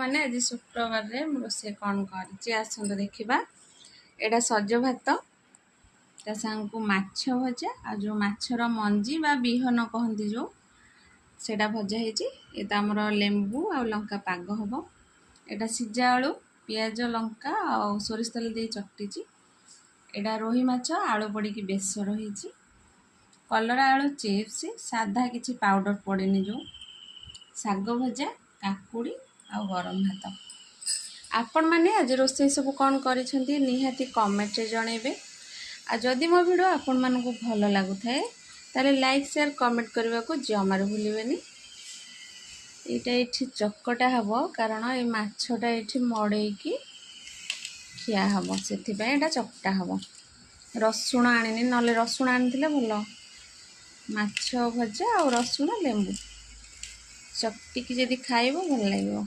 ମାନେ ଆଜି ଶୁକ୍ରବାରରେ ମୁଁ ରୋଷେଇ କ'ଣ କରିଛି ଆସନ୍ତୁ ଦେଖିବା। ଏଇଟା ସଜ ଭାତ, ତା ସାଙ୍ଗକୁ ମାଛ ଭଜା, ଆଉ ଯେଉଁ ମାଛର ମଞ୍ଜି ବା ବିହନ କହନ୍ତି ଯେଉଁ, ସେଇଟା ଭଜା ହେଇଛି। ଏ ତ ଆମର ଲେମ୍ବୁ ଆଉ ଲଙ୍କା ପାଗ ହେବ। ଏଇଟା ସିଝା ଆଳୁ, ପିଆଜ, ଲଙ୍କା ଆଉ ସୋରିଷ ତେଲ ଦେଇ ଚକଟିଛି। ଏଇଟା ରୋହି ମାଛ ଆଳୁ ପଡ଼ିକି ବେସର ହେଇଛି। କଲରା ଆଳୁ ଚିପ୍ସ, ସାଧା, କିଛି ପାଉଡ଼ର ପଡ଼ିନି ଯେଉଁ। ଶାଗ ଭଜା, କାକୁଡ଼ି ଆଉ ଗରମ ଭାତ। ଆପଣମାନେ ଆଜି ରୋଷେଇ ସବୁ କ'ଣ କରିଛନ୍ତି, ନିହାତି କମେଣ୍ଟରେ ଜଣାଇବେ। ଆଉ ଯଦି ମୋ ଭିଡ଼ିଓ ଆପଣମାନଙ୍କୁ ଭଲ ଲାଗୁଥାଏ, ତାହେଲେ ଲାଇକ୍, ସେୟାର, କମେଣ୍ଟ କରିବାକୁ ଜମାରୁ ଭୁଲିବେନି। ଏଇଟା ଏଇଠି ଚକଟା ହେବ, କାରଣ ଏଇ ମାଛଟା ଏଇଠି ମଡ଼େଇକି ଖିଆ ହେବ, ସେଥିପାଇଁ ଏଇଟା ଚକଟା ହେବ। ରସୁଣ ଆଣିନି, ନହେଲେ ରସୁଣ ଆଣିଥିଲେ ଭଲ। ମାଛ ଭଜା ଆଉ ରସୁଣ ଲେମ୍ବୁ ଚକଟିକି ଯଦି ଖାଇବ, ଭଲ ଲାଗିବ।